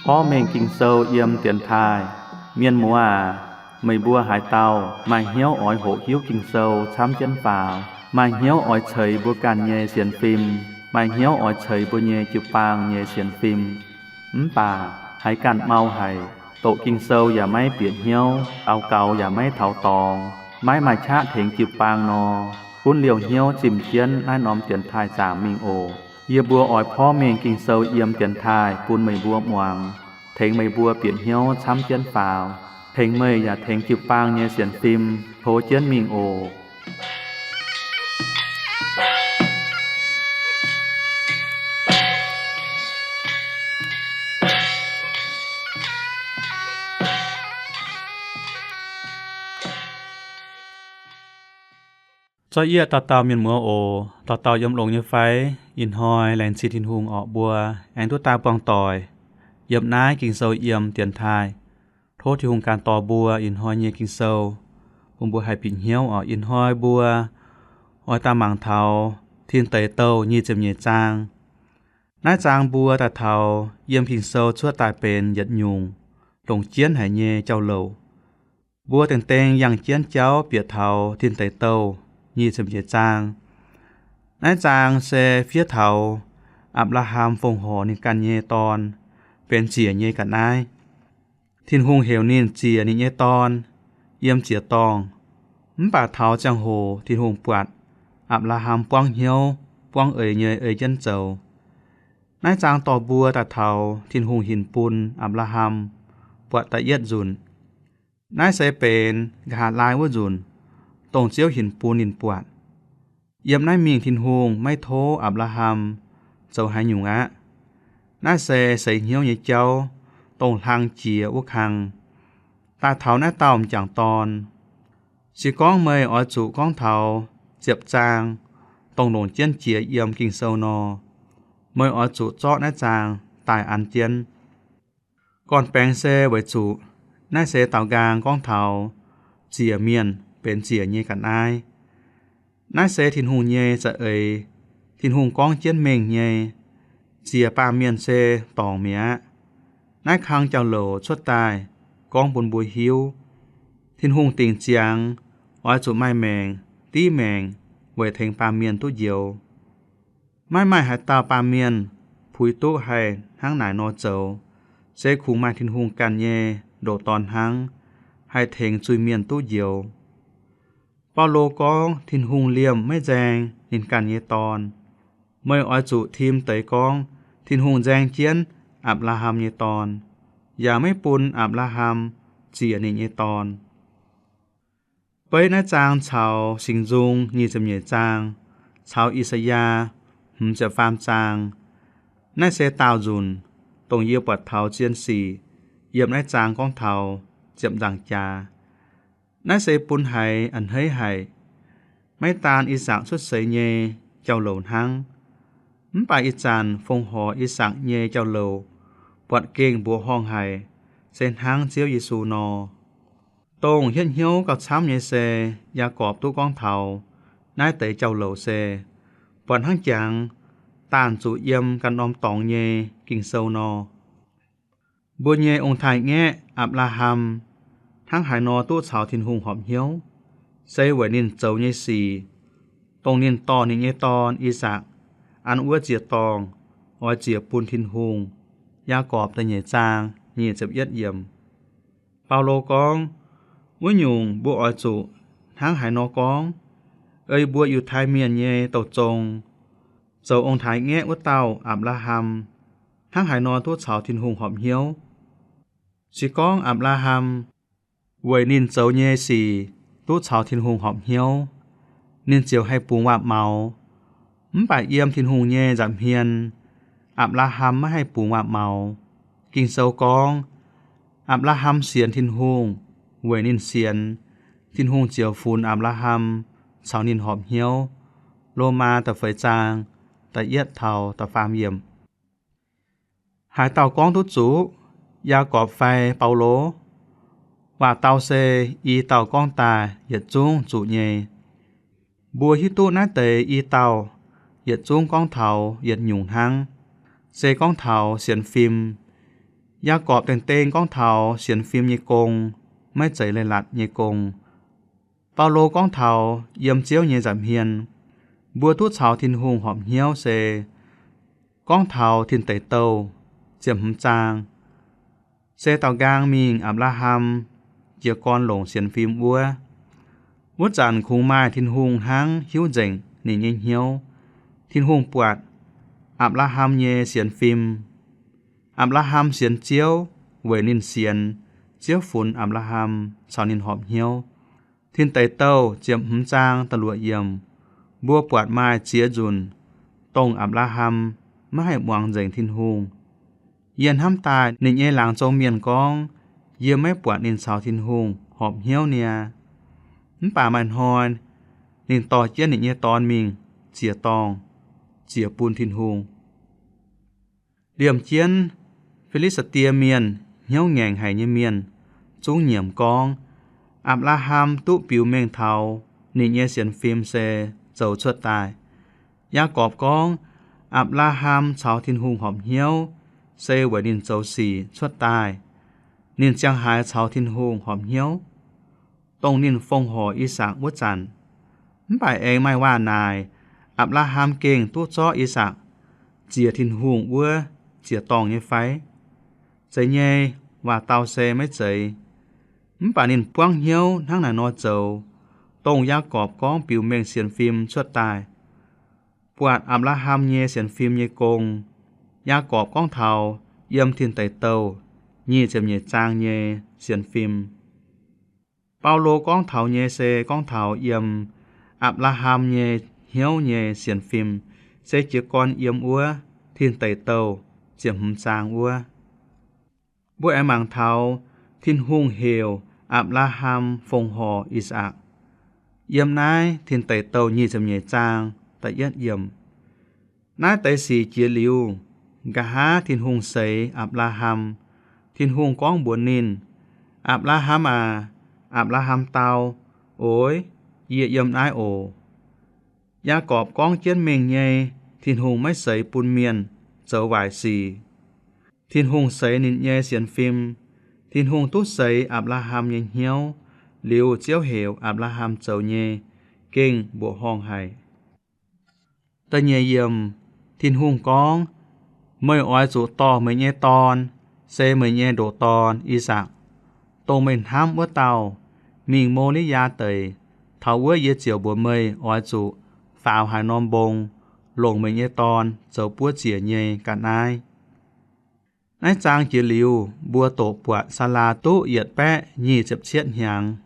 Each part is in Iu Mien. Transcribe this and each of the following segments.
Porv mengh Ging-Sou yiem dienx taaih. Mienh muoz aac, meih mbuo haaix dauh maaih hnyouv oix hoqc hiuv Ging-Sou camv jienv faaux, maaih hnyouv oix ceix mbuo ganh nyei sienx fim, maaih hnyouv oix ceix mbuo nyei jiu-baang nyei sienx fim, mv baac haiz ganh mau haic, doqc Ging-Sou yaac maiv bieqc hnyouv, daux gaux yaac maiv taux dorngx, maiv maaih qaqv tengx jiu-baang nor, gunv liouh hnyouv zimh jienv naaiv norm dienx taaih zaangc mingh oc. Yie mbuo oix porv mengh Ging-Sou yiem dienx taaih bun meih mbuo muangx, tengx meih mbuo bieqc hnyouv camv jienv faaux, tengx meih yaac tengx jiu-baang nyei sienx fim tov jienv mingh oc. Zorqv yieqv dauh dauh mienh muoz oc. Dauh dauh yiem longx nyei fai? Ih hnoi laengz zingh Tin-Hungh orqc, mbuo aengx duqv daaih buangh doic yiem naaiv Ging-Sou yiem dienx taaih. Tov Tin-Hungh ganh dorh mbuo ih hnoi nyei Ging-Sou, bun mbuo haih bieqc hnyouv orqc. Ih hnoi mbuo oix daaih mangc taux Tin Deic Douh nyic ziepc nyeic zaang. Naaiv zaang mbuo daaih taux yiem Ging-Sou cuotv daaih benx yietc nyungc longc jienv haic nyei jauv-louc. Mbuo dengh dengh yangh jienv jauv bieqc taux Tin Deic Douh nyic ziepc nyeic zaang. Naaiv zaang se fiev taux Apc^laa^ham fongc horc ninh ganh nyei dorn benx ziec nyei ga'naaiv. Tin-Hungh heuc ninh ziec ninh nyei dorn yiem ziec-dorngh. Mv baac taux ziangh hoc Tin-Hungh buatc Apc^laa^ham buangv hnyouv, buangv eix nyei ei jienv zoux. Naaiv zaang dorh mbuo daaih taux Tin-Hungh hinc bun Apc^laa^ham buatc da'yietv nzunc. Naaiv se benx nqa'haav laai wuov nzunc, dongh Ziouv hinc bun ninh buatc. Yiem naaiv mingh Tin-Hungh maiv tov Apc^laa^ham zoux haaix nyungc aqv. Naaiv se seix hnyouv nyei jauv, dongh hlang jiex wuov kang. Daaih taux naaiv dauh m'jangc dorn, se gorngv meih oix zuqc gorngv taux ziepc zaang, dongh longc jienv jiex yiem Ging-Sou nor, meih oix zuqc zorqv naaiv zaang daaih an jienv. Gorn-baengx se weic zuqc naaiv se daaux nqaang gorngv taux ziec mienh benx ziec nyei ga'naaiv. Naaiv se Tin-Hungh nyei za'eix, Tin-Hungh gorngv jienv mengh nyei. Ziec baamh mienh se dorngc mi'aqv. Naaiv kang jauv-louc cuotv daaih gorngv bun mbuo hiuv, Tin-Hungh dingc ziangx oix zuqc maaih maengc, div maengc weic tengx baamh mienh duqv njoux. Maiv maaih haaix dauh baamh mienh puix duqv haih hnangv naaic nor zoux, se kungx maaih Tin-Hungh ganh nyei ndoqc Dorn hnangv haih tengx zuiz-mienh duqv njoux. Baulo gorngv Tin-Hungh liemh maiv nzaeng ninh ganh nyei dorn. Meih oix zuqc tim deix gorngv Tin-Hungh nzaeng jienv Apc^laa^ham nyei dorn, yaac maiv bun Apc^laa^ham ziec ninh nyei dorn. Beiv naaiv zaang caux Singx Nzung nyic ziepc nyeic zaang, caux I^saa^yaa hmz ziepc faam zaang. Naaiv se daauh nzunc, dongh yie buatc taux zien sic yiem naaiv zaang gorngv taux ziepc nzaangc jaax. Naaiv se bun haiz a'hneiv haic. Maiv daan I^sakc cuotv seix nyei jauv-louc hnangv. Mv baac ih zanc fongc horc I^sakc nyei jauv-louc buatc gengh mbuoqc horngh haic, se hnangv Ziouv Yesu nor. Dongh hietv hnyouv gauh camv nyei se, Yaagorpc duqv gorngv taux naaiv deix jauv-louc se buatc hnangv jangx daanh zuqc yiem ganh norm dorngx nyei Ging-Sou nor. Mbuo nyei ong-taaix-ngaeqv Apc^laa^ham hnangv haaix nor duqv caux Tin-Hungh horpc hnyouv, se weic ninh zoux nyei sic, dongh ninh dorh ninh nyei dorn, I^sakc, an wuov ziec-dorngh oix ziec bun Tin-Hungh. Yaagorpc da'nyeic zaang nyic ziepc yietv yiemc. Baulo gorngv, wuov nyungc mbuo oix zuqc hnangv haaix nor gorngv? Ei mbuo Yiutai Mienh nyei douh zong, zoux ong-taaix-ngaeqv wuov dauh Apc^laa^ham hnangv haaix nor duqv caux Tin-Hungh horpc hnyouv? Se gorngv Apc^laa^ham weic ninh zoux nyei sic duqv caux Tin-Hungh horpc hnyouv, ninh ziouc haih bungx waac-maux. Mv baac yiem Tin-Hungh nyei nza'hmien, Apc^laa^ham maiv haih bungx waac-maux. Ging-Sou gorngv, Apc^laa^ham sienx Tin-Hungh, weic ninh sienx, Tin-Hungh ziouc funx Apc^laa^ham caux ninh horpc hnyouv. Lomaa da'feix zaang da'yietv taux da'faam yiemc. Haaix dauh gorngv duqv zuqc? Yaagorpc fai Baulo? Waac-dau se i dauh gorngv daaih yietc zungv zuqc nyei. Mbuo hiuv duqv naaiv deix i dauh yietc zungv gorngv taux yietc nyungc hnangv, se gorngv taux sienx fim. Yaagorpc dengh dengh gorngv taux sienx fim nyei gong, maiv zeiz leiz-latc nyei gong. Baulo gorngv taux yiem Ziouv nyei nza'hmien, mbuo duqv caux Tin-Hungh horpc hnyouv se gorngv taux Tin Deic Douh ziepc hmz zaang, se daaux nqaang mingh Apc^laa^ham jiez gorn longc sienx fim wuov. Wuov zanc kungx maaih Tin-Hungh hnangv hiuv nzengc ninh nyei hnyouv. Tin-Hungh buatc Apc^laa^ham nyei sienx fim. Apc^laa^ham sienx Ziouv weic ninh sienx, Ziouv funx Apc^laa^ham caux ninh horpc hnyouv. Tin Deic Douh ziepc hmz zaang da'luoqc yiemc, mbuo buatc maaih ziex nzunc, dongh Apc^laa^ham maiv haih muangx nzengc Tin-Hungh. Yie hnamv daaih ninh nyei laangz zong mienh gorngv, yie maiv buatc ninh caux Tin-Hungh horpc hnyouv niaa. Mv baac maaih hnoi ninh dorh jienv ninh nyei dorn mingh ziec-dorngh, ziec bun Tin-Hungh. Liemh jienv Fi^li^saa^die Mienh hnyouv ngaengc haic nyei mienh zungv nyiemc gorngv, Apc^laa^ham duqv biux mengh taux ninh nyei sienx fim se zoux cuotv daaih. Yaagorpc gorngv, Apc^laa^ham caux Tin-Hungh horpc hnyouv se weic ninh zoux sic cuotv daaih. Ninh ziangh haaix caux Tin-Hungh horpc hnyouv? Dongh ninh fongc horc I^sakc wuov zanc. Mv baac aengx maaih waac naaic, Apc^laa^ham gengh duqv zorqv I^sakc ziec Tin-Hungh wuov ziec-dorngh nyei fai? Zeiz nyei, waac-dauh se maiv zeiz. Mv baac ninh buangv hnyouv hnangv naaic nor zoux, dongh Yaagorpc gorngv biux mengh sienx fim cuotv daaih. Buatc Apc^laa^ham nyei sienx fim nyei gong, Yaagorpc gorngv taux yiem Tin Deic Douh nyic ziepc nyeic zaang nyei sienx fim. Baulo gorngv taux nyei se gorngv taux yiem Apc^laa^ham nyei hnyouv nyei sienx fim, se jiez gorn yiem wuov Tin Deic Douh ziepc hmz zaang wuov. Mbuo aengx mangc taux Tin-Hungh heuc Apc^laa^ham fongc horc I^sakc. Yiem naaiv Tin Deic Douh nyic ziepc nyeic zaang da'yietv yiemc. Naaiv deix sic jiex liuz, nqa'haav Tin-Hungh seix Apc^laa^ham. Tin-Hungh gorngv mbuox ninh, Apc^laa^ham aac. Apc^laa^ham dau, Oix, yie yiem naaiv oc. Yaagorpc gorngv jienv mengh nyei, Tin-Hungh maiv seix bun mienh zoux waaic sic. Tin-Hungh seix ninh nyei sienx fim. Tin-Hungh duqv seix Apc^laa^ham nyei hnyouv, liuz Ziouv heuc Apc^laa^ham zoux nyei gengh mbuoqc horngh haic. Da'nyeic yiemc, Tin-Hungh gorngv, Meih oix zuqc dorh meih nyei dorn, se meih nyei ndoqc dorn, I^sakc, dongh meih hnamv wuov dauh, mingh Mo^li^yaa Deic. Taux wuov yie ziouc mbuox meih oix zuqc faaux haaix norm mbong, longc meih nyei dorn zoux buov ziec nyei ga'naaiv. Naaiv zaang jiex liuz, mbuo doqc buatc Saalaa duqv yietc baeqv nyic ziepc cietv hnyangx,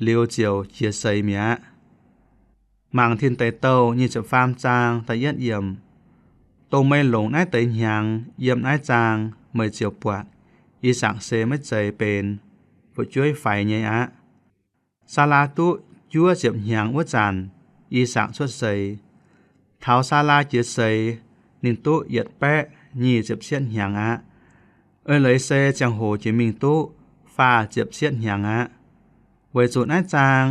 liuz ziouc jiez seix mi'aqv. Mangc Tin Deic Douh nyic ziepc faam zaang da'yietv yiemc. Dongh meih longc naaiv deix hnyangx yiem naaiv zaang meih ziouc buatc, I^sakc se maiv zeiz benx fu'jueiv faix nyei aqv. Saalaa duqv juov ziepc hnyangx wuov zanc, I^sakc cuotv seix. Taux Saalaa jiez seix, ninh duqv yietc baeqv nyic ziepc cietv hnyangx aqv. Eix leiz se ziangh hoc jiex mingh duqv faah ziepc cietv hnyangx aqv. Weic zuqc naaiv zaang,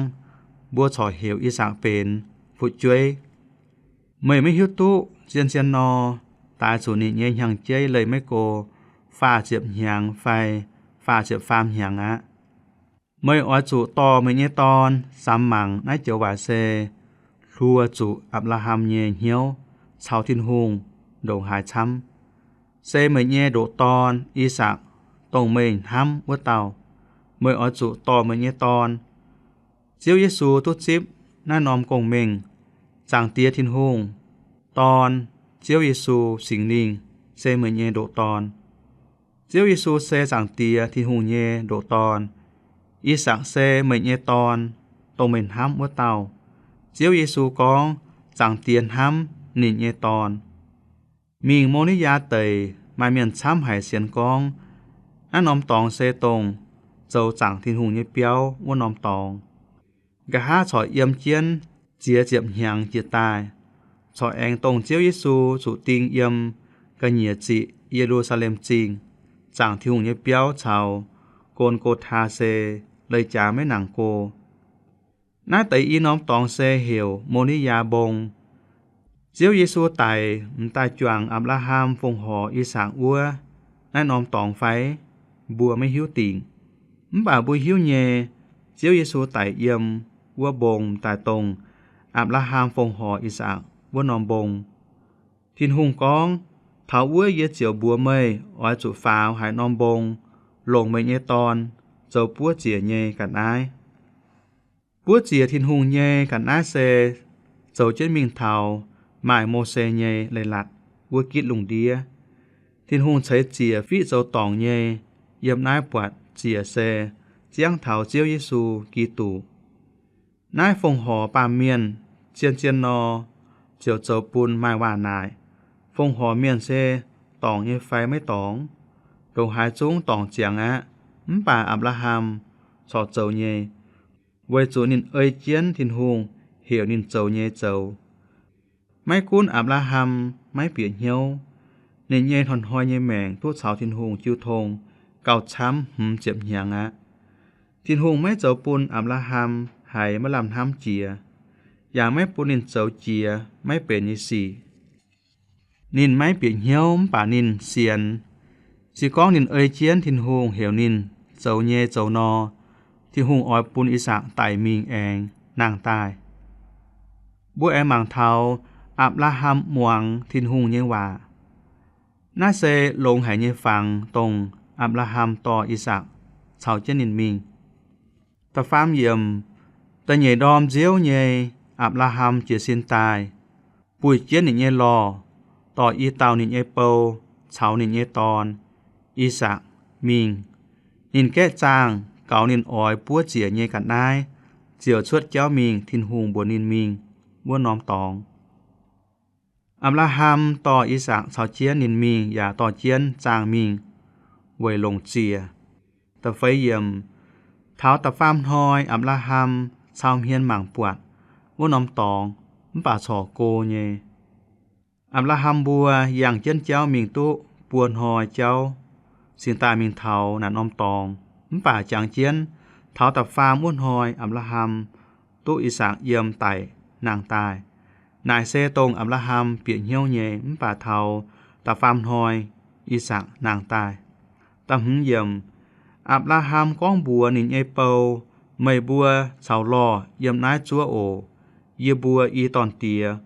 mbuo corc heuc I^sakc benx fu'jueiv. Meih maiv hiuv duqv zien-zien nor, daaix zuqc ninh nyei hnyangx-jeiv leih maiv go faah ziepc hnyangx fai faah ziepc faam hnyangx aqv. Meih oix zuqc dorh meih nyei dorn samx mangc naaiv joux waac se hluo zuqc Apc^laa^ham nyei hnyouv caux Tin-Hungh ndongc haaix camv. Se meih nyei ndoqc dorn, I^sakc, dongh meih hnamv wuov dauh. Meih oix zuqc dorh meih nyei dorn. Ziouv Yesu duqv zipv naaiv norm gong-mengh. Zaangc Diex Tin-Hungh, Dorn, Ziouv Yesu, Singx Lingh se meih nyei ndoqc dorn. Ziouv Yesu se Zaangc Diex Tin-Hungh nyei ndoqc dorn. I^sakc se meih nyei dorn, dongh meih hnamv wuov dauh. Ziouv Yesu gorngv Zaangc Diex hnamv ninh nyei dorn. Mingh Mo^li^yaa Deic maaih mienh camv haic sienx gorngv naaiv norm dorngx se dongh zoux zaangc Tin-Hungh nyei biauv wuov norm dorngx. Nqa'haav corc yiem jienv ziex ziepc hnyangx jiex daaih, corc aengx dongh Ziouv Yesu zuqc ding yiem ga'nyiec ziqc Ye^lu^saa^lem Zingh, zaangc Tin-Hungh nyei biauv caux Go^n^go^taa se leih jaax maiv nangc go. Naaiv deix i norm dorngx se heuc Mo^li^yaa Mbong. Ziouv Yesu daic m'daaih juangc Apc^laa^ham fongc horc I^sakc wuov naaiv norm dorngx fai? Mbuo maiv hiuv dingc. Mv baac mbuo hiuv nyei, Ziouv Yesu daic yiem wuov mbong m'daaih dongh Apc^laa^ham fongc horc I^sakc wuov norm mbong. Tin-Hungh gorngv, Taux wuov yie ziouc mbuox meih oix zuqc faaux haaix norm mbong, longc meih nyei dorn zoux buov ziec nyei ga'naaiv. Buov ziec Tin-Hungh nyei ga'naaiv se zoux jienv mingh taux maaih Mose nyei leiz-latc wuov gitv lungh ndiev. Tin-Hungh ceix ziec fiqv zoux dorngc nyei. Yiem naaiv buatc ziec se ziangv taux Ziouv Yesu Giduc. Naaiv fongc horc baamh mienh zien-zien nor, ziouc zoux bun maaih waac naaic, fongc horc mienh se dorngc nyei fai maiv dorngc? Ndongc haaix zungv dorngc ziangx aqv, mv baac Apc^laa^ham corc zoux nyei, weic zuqc ninh ei jienv Tin-Hungh heuc ninh zoux nyei zoux. Maiv gunv Apc^laa^ham maiv bieqc hnyouv, ninh nyei hnoi-hnoi nyei maengc duqv caux Tin-Hungh jiu tong gauh camv hmz ziepc hnyangx aqv. Tin-Hungh maiv zoux bun Apc^laa^ham haiz maiv lamh hnamv jiex, yaac maiv bun ninh zoux jiex maiv benx nyei sic. Ninh maiv bieqc hnyouv mv baac ninh sienx. Se gorngv ninh ei jienv Tin-Hungh heuc ninh zoux nyei zoux nor, Tin-Hungh oix bun I^sakc daic mingh aengx nangh daaih. Mbuo aengx mangc taux Apc^laa^ham muangx Tin-Hungh nyei waac. Naaiv se longx haic nyei fangx, dongh Apc^laa^ham dorh I^sakc caux jienv ninh mingh. Da'faam yiemc, da'nyeic ndorm nziouv nyei, Apc^laa^ham jiez sin daaih, buih jienv ninh nyei lorh, dorh i dauh ninh nyei bou caux ninh nyei dorn, I^sakc, mingh. Ninh gaeqv zaangh gaux ninh oix buov ziec nyei ga'naaiv, ziouc cuotv jauv mingh Tin-Hungh mbuox ninh mingh wuov norm dorngx. Apc^laa^ham dorh I^sakc caux jienv ninh mingh yaac dorh jienv zaangh mingh weic longc ziec. Da'feix yiemc, taux da'faam hnoi Apc^laa^ham cau hmien mangc buatc wuov norm dorngx mv baac corc go nyei. Apc^laa^ham mbuo yangh jienv jauv mingh duqv buo hnoi jauv cingx daaih mingh taux naaic norm dorngx. Mv baac jangx jienv taux da'faam wuov hnoi Apc^laa^ham duqv I^sakc yiem daic nangh daaih. Naaic se dongh Apc^laa^ham bieqc hnyouv nyei, mv baac taux da'faam hnoi I^sakc nangh daaih. Da'hmz yiemc, Apc^laa^ham gorngv mbuox ninh nyei bou, Meih mbuo caux lorh yiem naaiv zuov oc. Yie mbuo i dorn-diex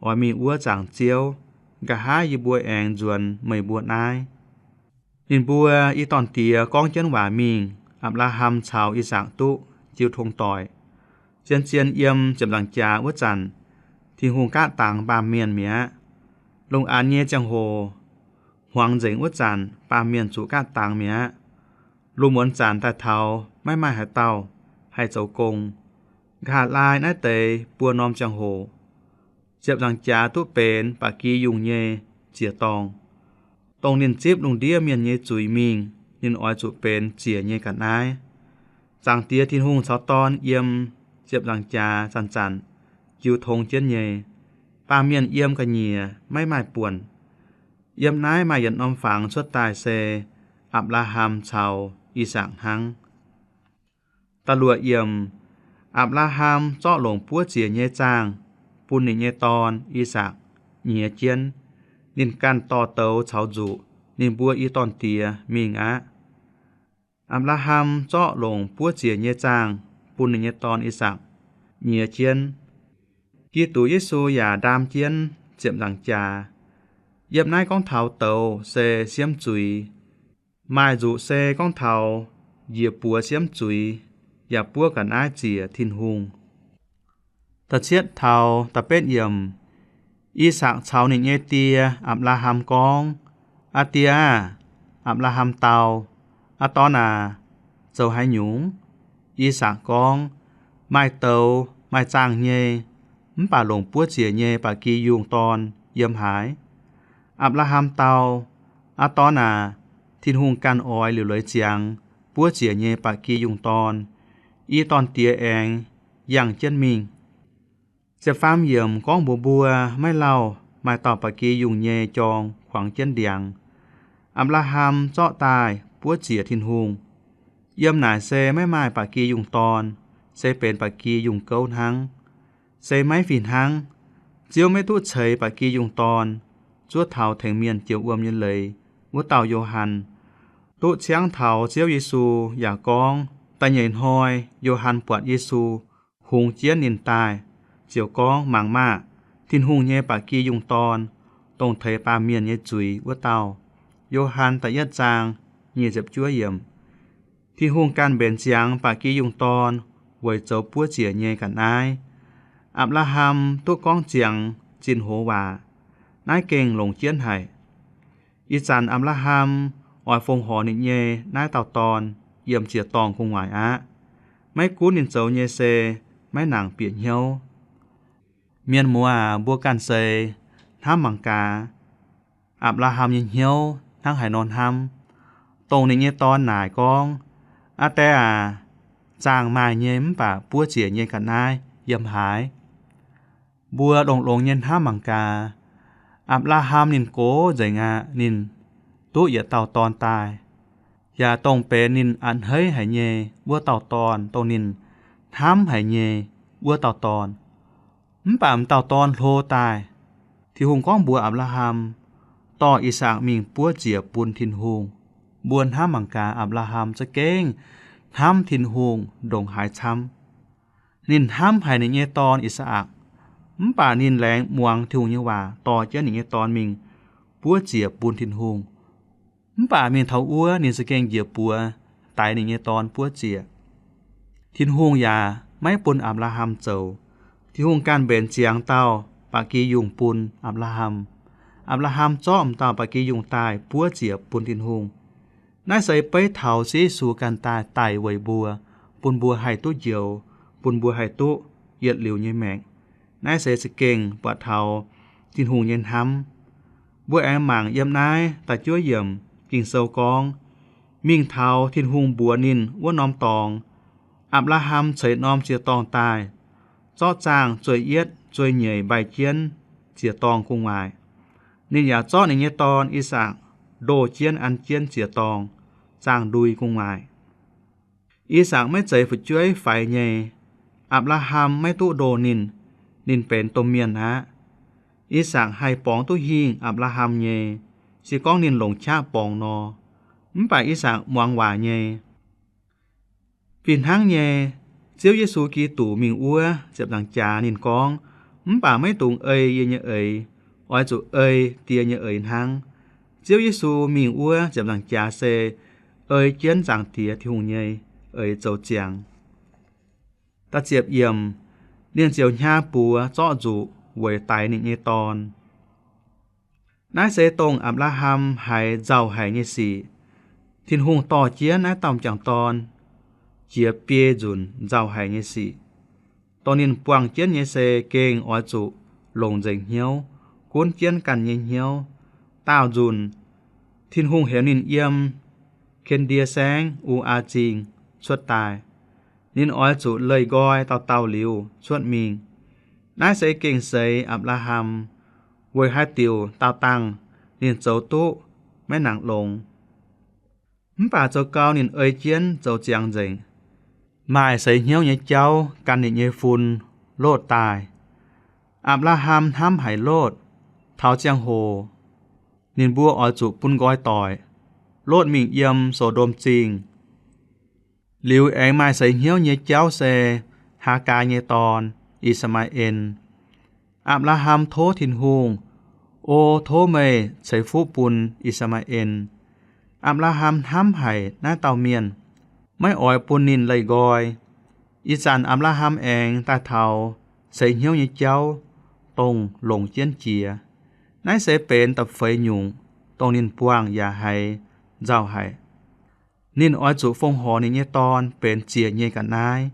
oix mingh wuov zaangc Ziouv. Nqa'haav yie mbuo aengx nzuonx meih mbuo naaiv. Ninh mbuo i dorn-diex gorngv jienv waac mingh. Apc^laa^ham caux I^sakc duqv jiu tong doic. Zien-zien yiem ziepc nzaangc jaax wuov zanc, Tin-Hungh gaatv dangx baamh mienh mi'aqv. Lungh aanx nyei ziangh hoc, hmuangx nzengc wuov zanc, baamh mienh zuqc gaatv dangx mi'aqv. Lungh muonz zanc daaih taux maiv maaih haaix dauh haih zoux gong. Nqa'haav laai naaiv deix buo norm ziangh hoc, ziepc nzaangc jaax duqv benx ba'gi yungh nyei ziec-dorngh, dongh ninh zipv lungh ndiev mienh nyei zuiz mingh, ninh oix zuqc benx ziec nyei ga'naaiv. Zaangc Diex Tin-Hungh caux Dorn yiem ziepc nzaangc jaax zanc-zanc jiu tong jienv nyei. Baamh mienh yiem ga'nyiec maiv maaih buonc. Yiem naaiv maaih yietc norm fangx cuotv daaih se Apc^laa^ham caux I^sakc hnangv. Da'luoqc yiemc, Apc^laa^ham zorqv longc buov ziec nyei zaangh bun ninh nyei dorn, I^sakc, nyiex jienv. Ninh ganh dorh douz caux nzuqc ninh mbuo i dorn-diex mingh aqv. Apc^laa^ham zorqv longc buov ziec nyei zaangh bun ninh nyei dorn, I^sakc, nyiex jienv. Giduc Yesu yaac ndaam jienv ziepc nzaangc jaax. Yiem naaiv gorngv taux douz se siemv zuiz. Maaih nzuqc se gorngv taux njiec buoz siemv zuiz yaac buov ga'naaiv ziec Tin-Hungh. Da'cietv taux da'betv yiemc, I^sakc caux ninh nyei die, Apc^laa^ham, gorngv, Aa Die aah! Apc^laa^ham dau, Aa Dorn aac, zoux haaix nyungc? I^sakc gorngv, Maaih douz maaih zaangh nyei, mv baac longc buov ziec nyei ba'gi yungh dorn yiem haaix? Apc^laa^ham dau, Aa Dorn aac, Tin-Hungh ganh oix liuc leiz ziangx buov ziec nyei ba'gi yungh dorn. I dorn-diex aengx yangh jienv mingh. Ziepc faam yiemc gorngv mbuox mbuo, maiv lauh maaih dauh ba'gi yungh nyei jorng kuangx jienv ndiangx. Apc^laa^ham zorqv daaih buov ziec Tin-Hungh. Yiem naaic se maiv maaih ba'gi yungh dorn, se benx ba'gi yungh gouv hnangv. Se maiv fih hnangv, Ziouv maiv duqv ceix ba'gi yungh dorn, zuov taux tengx mienh joux wuom nyei leiz wuov dauh Yo^han, duqv ciangv taux Ziouv Yesu yaac gorngv, da'nyeic hnoi Yo^han buatc Yesu hungx jienv ninh daaih, ziouc gorngv, Mangc maah! Tin-Hungh nyei ba'gi yungh dorn, dongh teix baamh mienh nyei zuiz wuov dauh. Yo^han da'yietv zaang nyic ziepc juov yiemc. Tin-Hungh ganh mbenc ziangx ba'gi yungh dorn weic zoux buov ziec nyei ga'naaiv. Apc^laa^ham duqv gorngv ziangx zinh hoz waac. Naaiv gengh longc jienv haic. Ih zanc Apc^laa^ham oix fongc horc ninh nyei naaiv dauh dorn yiem ziec-dorngh gu'nguaaic aqv. Maiv gunv ninh zoux nyei se maiv nangc bieqc hnyouv. Mienh muoz aac, mbuo ganh seix hnamv mangc gaax, Apc^laa^ham nyei hnyouv hnangv haaix nor hnamv, dongh ninh nyei dorn naaic gorngv, Aa Die aac, zaangh maaih nyei mv baac buov ziec nyei ga'naaiv yiem haaix? Mbuo longx-longx nyei hnamv mangc gaax, Apc^laa^ham ninh gox nzengc aqv. Ninh duqv yietc dauh dorn daaih, yaac dongh benx ninh a'hneiv haic nyei wuov dauh dorn, dongh ninh hnamv haic nyei wuov dauh dorn. Mv baac m'dauh dorn hlo daaih. Tin-Hungh gorngv mbuox Apc^laa^ham dorh I^sakc mingh buov ziec bun Tin-Hungh. Mbuo hnamv mangc gaax, Apc^laa^ham za'gengh hnamv Tin-Hungh ndongc haaix camv. Ninh hnamv haic ninh nyei dorn, I^sakc, mv baac ninh laengz muangx Tin-Hungh nyei waac dorh jienv ninh nyei dorn mingh buov ziec bun Tin-Hungh. Mv baac mingh taux wuov ninh za'gengh njiec buoz daix ninh nyei dorn buov ziec. Tin-Hungh yaac maiv bun Apc^laa^ham zoux. Tin-Hungh ganh mbenc ziangx dauh ba'gi yungh bun Apc^laa^ham. Apc^laa^ham zorqv m'dauh ba'gi yungh daaih buov ziec bun Tin-Hungh. Naaiv se beiv taux Ziouv Yesu ganh daaih daic weic mbuo, bun mbuo haih duqv njoux, bun mbuo haih duqv yietc liuz nyei maengc. Naaiv se za'gengh buatc taux Tin-Hungh nyei hnamv. Mbuo aengx mangc yiem naaiv da'juov yiemc Ging-Sou gorngv, mingh taux Tin-Hungh mbuox ninh wuov norm dorngx, Apc^laa^ham ceix norm ziec-dorngh daaih, zorqv zaangh zueih yietv zueih nyeic mbaih jienv ziec-dorngh gu'nguaaic. Ninh yaac zorqv ninh nyei dorn, I^sakc, ndoh jienv an jienv ziec-dorngh zaangh ndui gu'nguaaic. I^sakc maiv zeiz fu'jueiv faix nyei. Apc^laa^ham maiv duqv ndoh ninh. Ninh benx domh mienh aqv. I^sakc haih borngz duqv hingh Apc^laa^ham nyei, se gorngv ninh longc qaqv borngz nor. Mv baac I^sakc muangx waac nyei. Fih hnangv nyei, Ziouv Yesu Giduc mingh wuov ziepc nzaangc jaax ninh gorngv, mv baac maiv dungx ei yie nyei eix, oix zuqc ei Die nyei eix hnangv. Ziouv Yesu mingh wuov ziepc nzaangc jaax se ei jienv Zaangc Diex Tin-Hungh nyei eix zoux ziangx. Da'ziepc yiemc, ninh ziouc hnyaax buoz zorqv nzuqc weic daix ninh nyei dorn. Naaiv se dongh Apc^laa^ham haiz nzauh haic nyei sic. Tin-Hungh dorh jienv naaiv dauh m'jangc dorn jiex biei nzunc nzauh haic nyei sic. Dongh ninh buangh jienv nyei se gengh oix zuqc longc nzengc hnyouv, gunv jienv ganh nyei hnyouv. Daauh nzunc, Tin-Hungh heuc ninh yiem Ken^ndie Saengv, U^aa Zingh, cuotv daaih. Ninh oix zuqc leih nqoi dauh dauh liuz cuotv mingh. Naaiv se gengh seix Apc^laa^ham, weic haaix diuc daauh dangh ninh zoux duqv maiv nangc longx. Mv baac zoux gau ninh ei jienv zoux ziangx nzengc, maaih seix hnyouv nyei jauv gan ninh nyei fun, Lotv, daaih. Apc^laa^ham hnamv haic Lotv. Taux ziangh hoc ninh mbuo oix zuqc bun nqoi doic, Lotv mingh yiem So^ndom Zingh. Liuz aengx maaih seix hnyouv nyei jauv se Haagaa nyei dorn, I^saa^maa^en. Apc^laa^ham tov Tin-Hungh, O, tov meih ceix fuqv bun I^saa^maa^en. Apc^laa^ham hnamv haic naaiv dauh mienh, maiv oix bun ninh leih nqoi. Ih zanc Apc^laa^ham aengx daaih taux seix hnyouv nyei jauv, dongh longc jienv jiex. Naaiv se benx da'feix nyungc, dongh ninh buangh yaac haiz nzauh haic. Ninh oix zuqc fongc horc ninh nyei dorn benx ziec nyei ga'naaiv.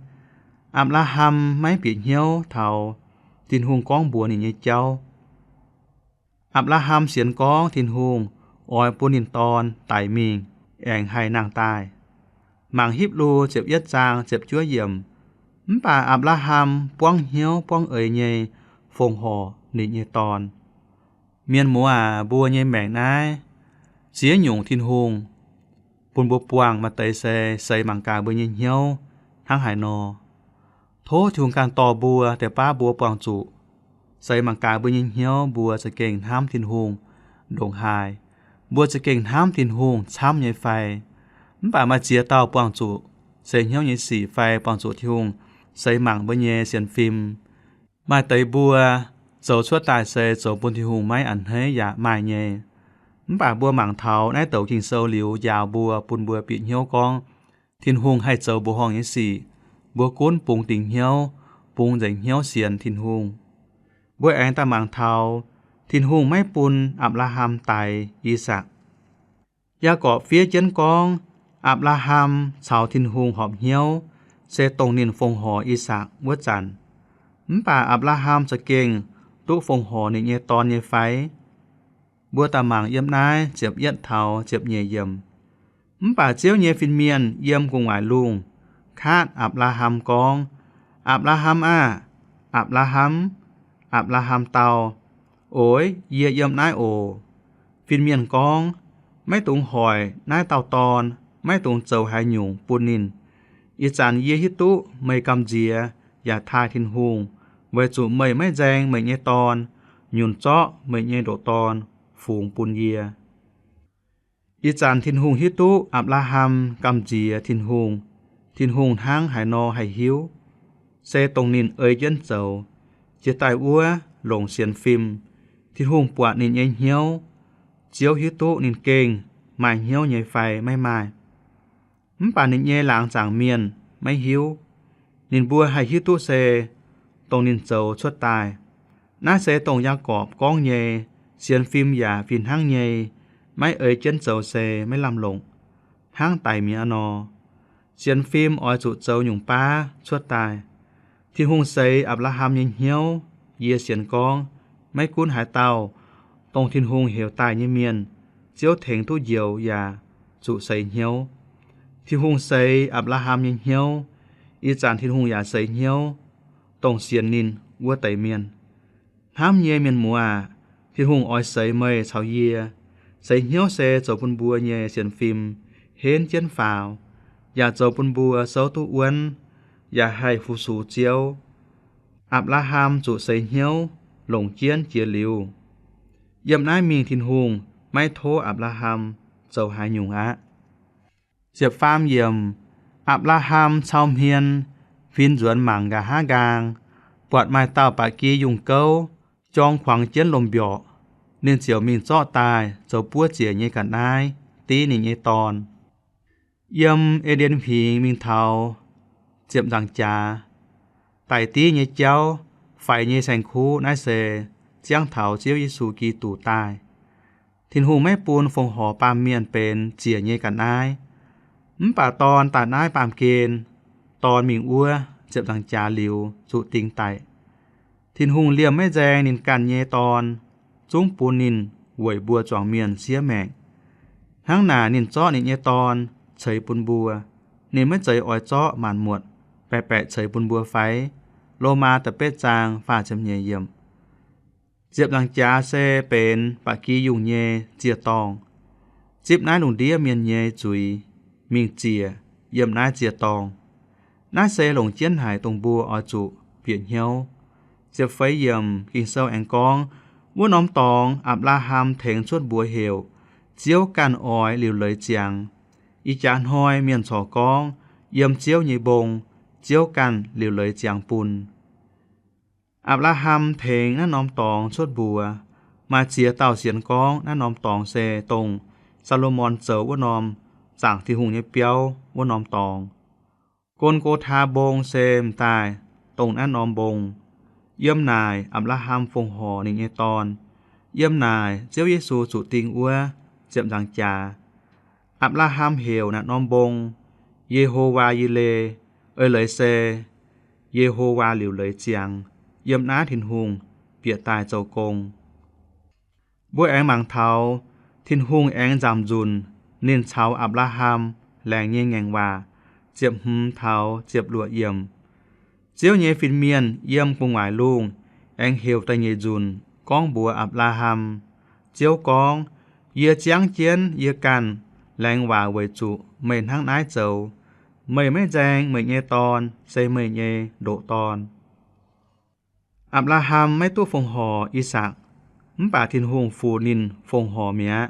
Apc^laa^ham maiv bieqc hnyouv taux Tin-Hungh gorngv mbuox ninh nyei jauv. Apc^laa^ham sienx gorngv Tin-Hungh oix bun ninh dorn daic mingh aengx haih nangh daaih. Mangc Hipv^lu ziepc yietv zaang ziepc juov yiemc. Mv baac Apc^laa^ham buangv hnyouv buangv eix nyei fongc horc ninh nyei dorn. Mienh muoz aac, mbuo nyei maengc naaiv ziex nyungc Tin-Hungh bun mbuo buangh maaih deix se seix mangc gaax mbuo nyei hnyouv hnangv haaix nor. Tov Tin-Hungh ganh dorh mbuo, deix baav mbuo buangh zuqc seix mangc gaax mbuo nyei hnyouv mbuo za'gengh hnamv Tin-Hungh ndongc haaix. Mbuo za'gengh hnamv Tin-Hungh camv nyei fai? Mv baac maaih ziex dauh buangh zuqc seix hnyouv nyei sic fai buangh zuqc Tin-Hungh seix mangc mbuo nyei sienx fim. Maaih deix mbuo zoux cuotv daaih se zoux bun Tin-Hungh maiv a'hneiv yaac maaih nyei. Mv baac mbuo mangc taux naaiv douc Ging-Sou liuz njaaux mbuo, bun mbuo bieqc hnyouv gorngv Tin-Hungh haih zoux mbuoqc horngh nyei sic, mbuo gunv bungx dingc hnyouv, bungx nzengc hnyouv sienx Tin-Hungh. Mbuo aengx daaih mangc taux Tin-Hungh maiv bun Apc^laa^ham daix I^sakc. Yaagorpc fiev jienv gorngv, Apc^laa^ham caux Tin-Hungh horpc hnyouv se dongh ninh fongc horc I^sakc wuov zanc. Mv baac Apc^laa^ham za'gengh duqv fongc horc ninh nyei dorn nyei fai? Mbuo daaih mangc yiem naaiv ziepc yietv taux ziepc nyeic yiemc. Mv baac Ziouv nyei fin-mienh yiem gu'nguaaic lungh kaatv Apc^laa^ham gorngv, Apc^laa^ham aah! Apc^laa^ham! Apc^laa^ham dau, Oix, yie yiem naaiv oc. Fin-mienh gorngv, Maiv dungx hoic naaiv dauh dorn, maiv dungx zoux haaix nyungc bun ninh. Ih zanc yie hiuv duqv meih gamh nziex yaac taaih Tin-Hungh, weic zuqc meih maiv nzaeng meih nyei dorn, nyunc zorqv meih nyei ndoqc dorn fungx bun yie. Ih zanc Tin-Hungh hiuv duqv Apc^laa^ham gamh nziex Tin-Hungh. Tin-Hungh hnangv haaix nor haih hiuv? Se dongh ninh ei jienv zoux. Jiex daaih wuov longc sienx fim, Tin-Hungh buatc ninh nyei hnyouv. Ziouv hiuv duqv ninh gengh maaih hnyouv nyei fai maiv maaih. Mv baac ninh nyei laangz zaangc mienh maiv hiuv. Ninh mbuo haih hiuv duqv se dongh ninh zoux cuotv daaih. Naaiv se dongh Yaagorpc gorngv nyei, sienx fim yaac fih hnangv nyei, maiv ei jienv zoux se maiv lamh longc, hnangv daic mi'aqv nor. Sienx fim oix zuqc zoux nyungc baav cuotv daaih. Tin-Hungh seix Apc^laa^ham nyei hnyouv. Yie sienx gorngv, maiv gunv haaix dauh dongh Tin-Hungh heuc daaih nyei mienh, Ziouv tengx duqv njoux yaac zuqc seix hnyouv. Tin-Hungh seix Apc^laa^ham nyei hnyouv. Ih zanc Tin-Hungh yaac seix hnyouv dongh sienx ninh wuov deix mienh. Hnamv nyei mienh muoz aac, Tin-Hungh oix seix meih caux yie. Seix hnyouv se zoux bun mbuo nyei sienx fim henv jienv faaux, yaac zoux bun mbuo souv duqv wuonv, yaac haih fu-sux Ziouv. Apc^laa^ham zuqc seix hnyouv longc jienv jiex liuz, yiem naaiv mingh Tin-Hungh maiv tov Apc^laa^ham zoux haaix nyungc aqv. Ziepc faam yiemc, Apc^laa^ham cau hmien huin nzuonx mangc nqa'haav nqaang, buatc maaih dauh ba'gi yungh gouv jorng kuangx jienv lomh-mbiorqc. Ninh ziouc mingh zorqv daaih zoux buov ziec nyei ga'naaiv div ninh nyei dorn. Yiem E^nden Huingx mingh taux ziepc nzaangc jaax, daic div nyei jauv, faix nyei saeng-kuv, naaiv se ziangv taux Ziouv Yesu Giduc daaih. Tin-Hungh maiv bun fongc horc baamh mienh benx ziec nyei ga'naaiv. Mv baac Dorn daaih naaiv baamh gen. Dorn mingh wuov ziepc nzaangc jaax liuz zuqc ding daic. Tin-Hungh liemh maiv nzaeng ninh ganh nyei Dorn, zungv bun ninh weic mbuo zuangx mienh siev maengc. Hnangv naaic ninh zorqv ninh nyei Dorn ceix bun mbuo. Ninh maiv zeiz oix zorqv maanc muotc baeqc baeqc ceix bun mbuo fai? Lomaa da'betv zaang faah ziepc nyeic yiemc. Ziepc nzaangc jaax se benx ba'gi yungh nyei ziec-dorngh, zipv naaiv lungh ndiev mienh nyei zuiz mingh ziec yiem naaiv ziec-dorngh. Naaiv se longc jienv haic dongh mbuo oix zuqc bieqc hnyouv. Ziepc feix yiemc Ging-Sou aengx gorngv, wuov norm dorngx Apc^laa^ham tengx cuotv mbuox heuc, Ziouv ganh oix liuc leiz ziangx. Ih jaax hnoi mienh corc gorngv, yiem Ziouv nyei mbong, Ziouv ganh liuc leiz ziangx bun. Apc^laa^ham tengx naaiv norm dorngx cuotv mbuox. Maaih ziex dauh sienx gorngv naaiv norm dorngx se dongh Saa^lo^morn zoux wuov norm zaangc Tin-Hungh nyei biauv wuov norm dorngx. Gon^go^taa Mbong se m'daaih dongh naaiv norm mbong. Yiem naaic Apc^laa^ham fongc horc ninh nyei dorn. Yiem naaic Ziouv Yesu zuqc ding wuov ziepc nzaangc jaax, Apc^laa^ham heuc naaiv norm mbong Ye^ho^waa Yi^le, eix leiz se Ye^ho^waa liuc leiz ziangx. Yiem naaiv Tin-Hungh bieqc daaih zoux gong. Mbuo aengx mangc taux Tin-Hungh aengx nzamc nzunc ninh caux Apc^laa^ham laengz nyei ngaengc waac, ziepc hmz taux ziepc luoqc yiemc. Ziouv nyei fin-mienh yiem gu'nguaaic lungh aengx heuc da'nyeic nzunc gorngv mbuox Apc^laa^ham. Ziouv gorngv, Yie ziangv jienv yie ganh laengz waac weic zuqc meih hnangv naaiv zoux. Meih maiv nzaeng meih nyei dorn, se meih nyei ndoqc dorn. Apc^laa^ham maiv duqv fongc horc I^sakc, mv baac Tin-Hungh fuc ninh fongc horc mi'aqv.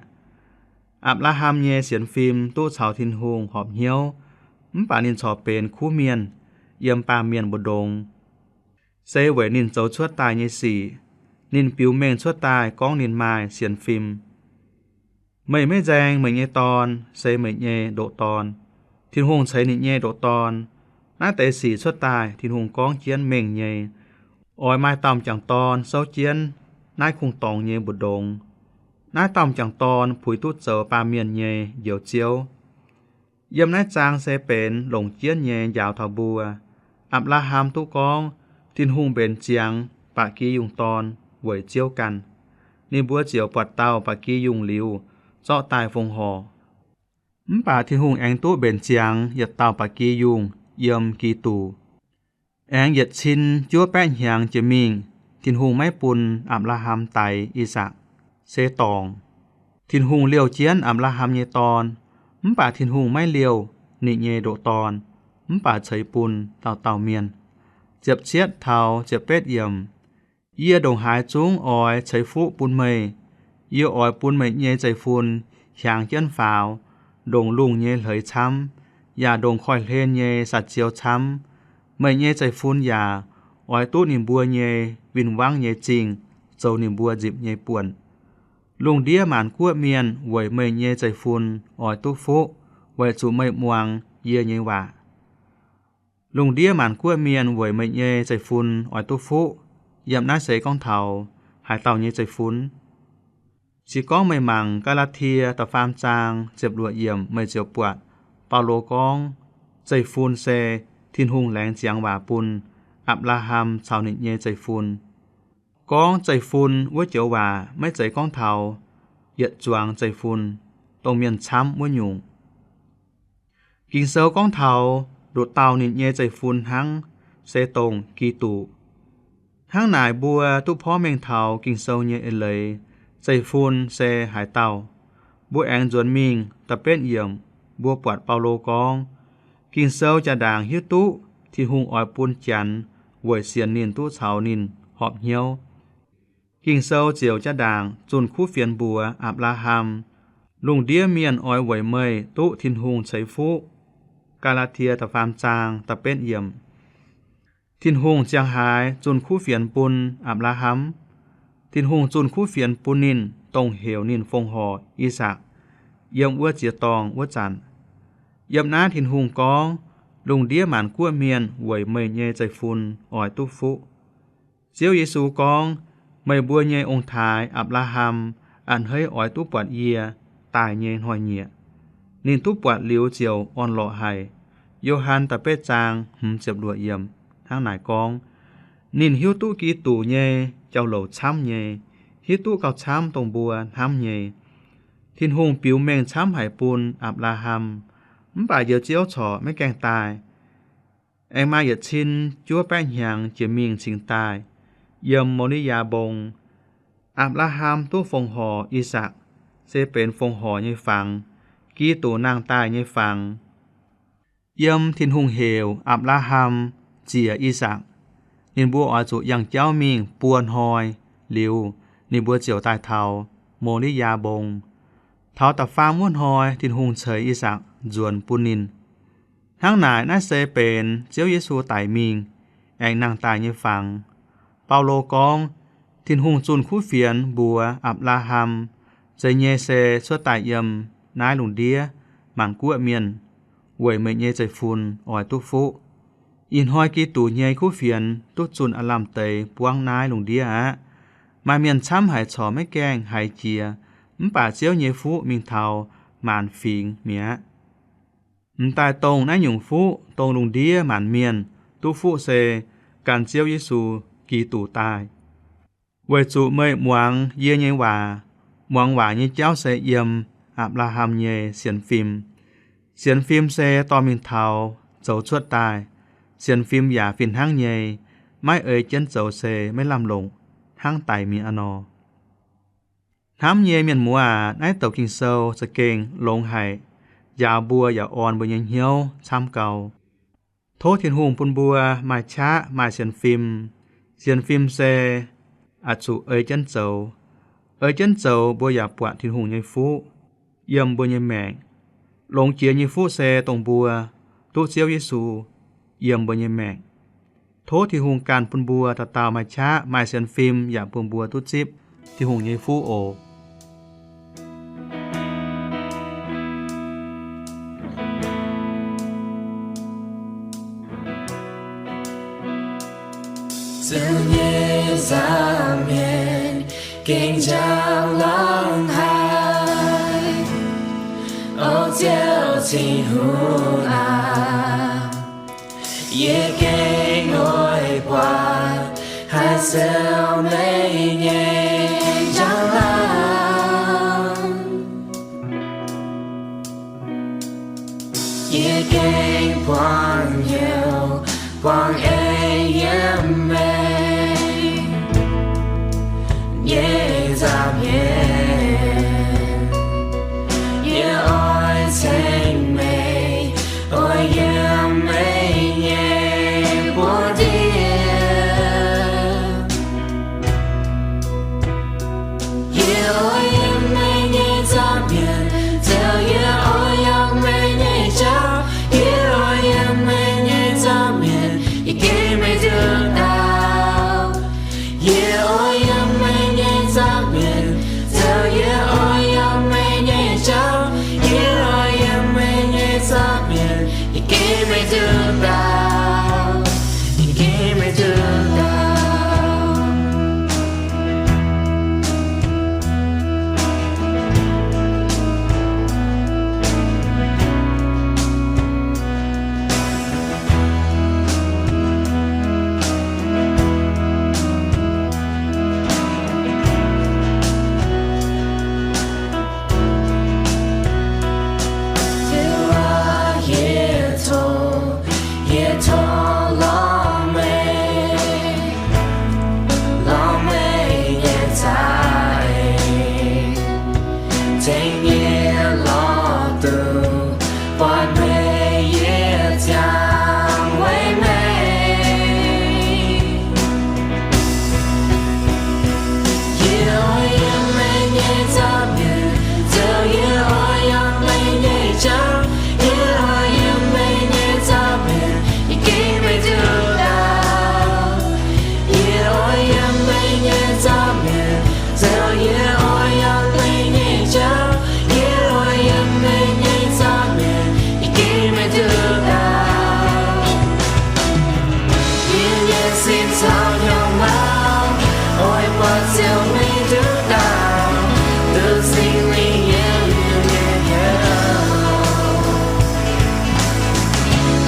Apc^laa^ham nyei sienx fim duqv caux Tin-Hungh horpc hnyouv, mv baac ninh corc benx kuv mienh yiem baamh mienh mbu'ndongx. Se weic ninh zoux cuotv daaih nyei sic, ninh biux mengh cuotv daaih gorngv ninh maaih sienx fim. Meih maiv nzaeng meih nyei dorn, se meih nyei ndoqc dorn. Tin-Hungh ceix ninh nyei ndoqc dorn. Naaiv deix sic cuotv daaih Tin-Hungh gorngv jienv mengh nyei, oix maaih dauh m'jangc dorn souv jienv naaiv kungx-dorngx nyei mbu'ndongx. Naaiv dauh m'jangc dorn puix duqv zoux baamh mienh nyei Njoux Ziouv. Yiem naaiv zaang se benx longc jienv nyei njaaux taux mbuo. Apc^laa^ham duqv gorngv Tin-Hungh mbenc ziangx ba'gi yungh dorn weic Ziouv ganh. Ninh mbuo ziouc buatc dauh ba'gi yungh liuz zorqv daaih fongc horc. Mv baac Tin-Hungh aengx duqv mbenc ziangx yietc dauh ba'gi yungh yiem Giduc. Aengx yietc cin juov baeqv hnyangx jiex mingh, Tin-Hungh maiv bun Apc^laa^ham daix I^sakc, se dorngc. Tin-Hungh liouh jienv Apc^laa^ham nyei dorn, mv baac Tin-Hungh maiv liouh ninh nyei ndoqc dorn, mv baac ceix bun dauh dauh mienh. Ziepc cietv taux ziepc betv yiemc. Yie ndongc haaix zungv oix ceix fuqv bun meih. Yie oix bun meih nyei zeiv-fun hiaangx jienv faaux, ndongc lungh nyei hleix camv, yaac ndongc koiv-hlen nyei saa-ziou camv. Meih nyei zeiv-fun yaac oix duqv ninh mbuo nyei win-wangv nyei zingh zoux ninh mbuo nzipc nyei buonc. Lungh ndiev maanc guoqv mienh weic meih nyei zeiv-fun oix duqv fuqv, weic zuqc meih muangx yie nyei waac. Lungh ndiev maanc guoqv mienh weic meih nyei zeiv-fun oix duqv fuqv. Yiem naaiv se gorngv taux haaix dauh nyei zeiv-fun? Se gorngv meih mangc Gaa^laa^tie da'faam zaang ziepc luoqc yiemc, meih ziouc buatc Baulo gorngv, zeiv-fun se Tin-Hungh laengz ziangx waac bun Apc^laa^ham caux ninh nyei zeiv-fun. Gorngv zeiv-fun wuov joux waac maiv zeiz gorngv taux yietc zuangx zeiv-fun, dongh mienh camv wuov nyungc. Ging-Sou gorngv taux nduqc dauh ninh nyei zeiv-fun hnangv, se dongh Giduc. Hnangv naaic mbuo duqv porv mengh taux Ging-Sou nyei eix leiz, zeiv-fun se haaix dauh. Mbuo aengx nzuonx mingh da'betv yiemc, mbuo buatc Baulo gorngv, Ging-Sou jaa-ndaangc hiuv duqv Tin-Hungh oix bun Janx weic sienx ninh duqv caux ninh horpc hnyouv. Ging-Sou ziouc jaa-ndaangc zunh kuv fienx mbuox Apc^laa^ham, lungh ndiev mienh oix weic meih duqv Tin-Hungh ceix fuqv. Gaa^laa^tie da'faam zaang da'betv yiemc. Tin-Hungh ziangh haaix zunh kuv fienx bun Apc^laa^ham? Tin-Hungh zunh kuv fienx bun ninh, dongh heuc ninh fongc horc I^sakc yiem wuov ziex dorngh wuov zanc. Yiem naaiv Tin-Hungh gorngv, lungh ndiev maanc guoqv mienh weic meih nyei zeiv-fun oix duqv fuqv. Ziouv Yesu gorngv, meih mbuo nyei ong-taaix Apc^laa^ham a'hneiv oix duqv buatc yie daaih nyei hnoi-nyieqc. Ninh duqv buatc liuz ziouc orn-lorqc haic. Yo^han da'betv zaang hmz ziepc luoqc yiemc hnangv naaic gorngv, ninh hiuv duqv Giduc nyei jauv-louc camv nyei, hiuv duqv gauh camv dongh mbuo hnamv nyei. Tin-Hungh biux mengh camv haic bun Apc^laa^ham, mv baac Njoux Ziouv corc maiv gaengh daaih. Aengx maaih yietc cin juov baeqv hnyangx jiex mingh cingx daaih, yiem Mo^li^yaa Mbong, Apc^laa^ham duqv fongc horc I^sakc, se benx fongc horc nyei fangx, Giduc nangh daaih nyei fangx. Yiem Tin-Hungh heuc Apc^laa^ham ziec I^sakc, ninh mbuo oix zuqc yangh jauv mingh buo hnoi liuz, ninh mbuo ziouc daaih taux Mo^li^yaa Mbong. Taux da'faam wuov hnoi Tin-Hungh ceix I^sakc nzuonx bun ninh. Hnangv naaic naaiv se benx Ziouv Yesu daic mingh aengx nangh daaih nyei fangx. Baulo gorngv, Tin-Hungh zunh kuv fienx mbuox Apc^laa^ham, zeiz nyei se cuotv daaih yiem naaiv lungh ndiev maanc guoqv mienh weic meih nyei zeiv-fun oix duqv fuqv. Ih hnoi Giduc nyei kuv fienx duqv zunh aav lamh deix buangv naaiv lungh ndiev aqv. Maaih mienh camv haic corc maiv gaengh haiz jiex, mv baac Ziouv nyei fuqv mingh taux maanc fingx mi'aqv. M'daaih dongh naaiv nyungc fuqv dongh lungh ndiev maanc mienh duqv fuqv se gan Ziouv Yesu Giduc daaih. Weic zuqc meih muangx yie nyei waac, muangx waac nyei jauv se yiem Apc^laa^ham nyei sienx fim. Sienx fim se dorh mingh taux zoux cuotv daaih. Sienx fim yaac fih hnangv nyei, maiv ei jienv zoux se maiv lamh longc, hnangv daic mi'aqv nor. Hnamv nyei mienh muoz aac, naaiv douc Ging-Sou za'gengh longx haic. njaaux mbuo yaac orn mbuo nyei hnyouv camv gau. Tov Tin-Hungh bun mbuo maaih qaqv maaih sienx fim. Sienx fim se oix zuqc ei jienv zoux. Ei jienv zoux mbuo yaac buatc Tin-Hungh nyei fuqv yiem mbuo nyei maengc. Longx jiex nyei fuqv se dongh mbuo duqv Ziouv Yesu yiem mbuo nyei maengc. Tov Tin-Hungh ganh bun mbuo dauh dauh maaih qaqv maaih sienx fim yaac bun mbuo duqv zipv Tin-Hungh nyei fuqv oc. Ziouv nyei nza'hmien gengh njang longx haic. O Ziouv Tin-Hungh aac, yie gengh oix buatc haaix ziouc meih nyei njang-laangc. Yie gengh buangh hnyouv buangh eix yiem meih nyei nza'hmien. Yie oix ceng meih, oix yiem meih nyei buoz-ndiev. Yie oix yiem meih nyei nza'hmien, Ziouv, yie oix yangh meih nyei jauv. Yie oix yiem meih nyei nza'hmien, yie gengh meih nduqc dauh. Yie oix yiem meih nyei nza'hmien, Ziouv, yie oix yangh meih nyei jauv. Yie oix yiem meih nyei nza'hmien, yie gengh meih nduqc dauh. Yie gengh meih nduqc dauh. Ziouv aac, yie tov, yie tov lorz meih, lorz meih nyei za'eix, tengx yie lorz duqv buatc meih, yie ziangh weic meih. Yie oix yiem meih nyei nza'hmien, Ziouv, yie oix yangh meih nyei jauv. Yie oix yiem meih nyei nza'hmien, yie gengh meih nduqc dauh. Yie oix yiem meih nyei nza'hmien, Ziouv, yie oix yangh meih nyei jauv. Yie oix yiem meih nyei nza'hmien, yie gengh meih nduqc dauh. Yie nyei sin caux hnyouv mangc, oix buatc Ziouv meih nduqc dauh, duqv Singx Lingh yiem yie nyei hnyouv.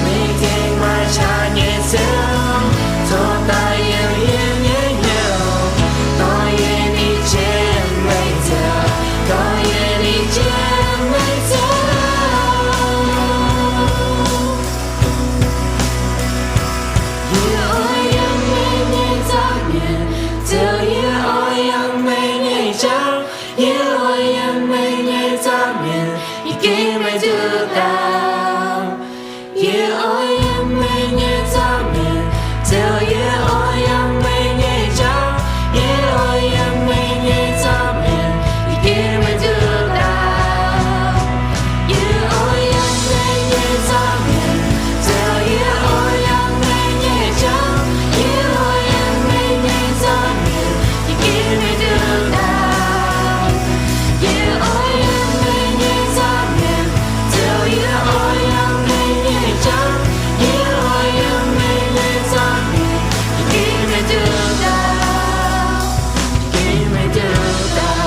Meih gengh maaih qaqv nyei Ziouv, tov daaih yiem yie nyei hnyouv, dorh yie ninh jienv meih Ziouv, dorh yie ninh jienv meih Ziouv. Yie oix yiem meih nyei nza'hmien, Ziouv, yie oix yangh meih nyei jauv. Yie oix yiem meih nyei nza'hmien, yie gengh meih nduqc dauh. Yie oix yiem meih nyei nza'hmien, Ziouv, yie oix yangh meih nyei jauv. Yie oix yiem meih nyei nza'hmien, yie gengh meih nduqc dauh. Yie oix yiem meih nyei nza'hmien, Ziouv, yie oix yangh meih nyei jauv. Yie oix yiem meih nyei nza'hmien, yie gengh meih nduqc dauh. Yie oix yiem meih nyei nza'hmien, Ziouv, yie oix yangh meih nyei jauv. Yie oix yiem meih nyei nza'hmien, yie gengh meih nduqc dauh. Yie gengh meih nduqc dauh.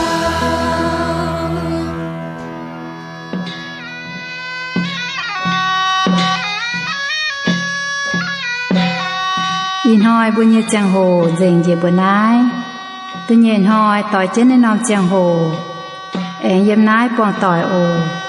Ih hnoi mbuo nyei ziangh hoc nzengc njiec mbuo naaiv. Da'nyeic hnoi doix jienv naaiv norm ziangh hoc aengx yiem naaiv buangh doic oc.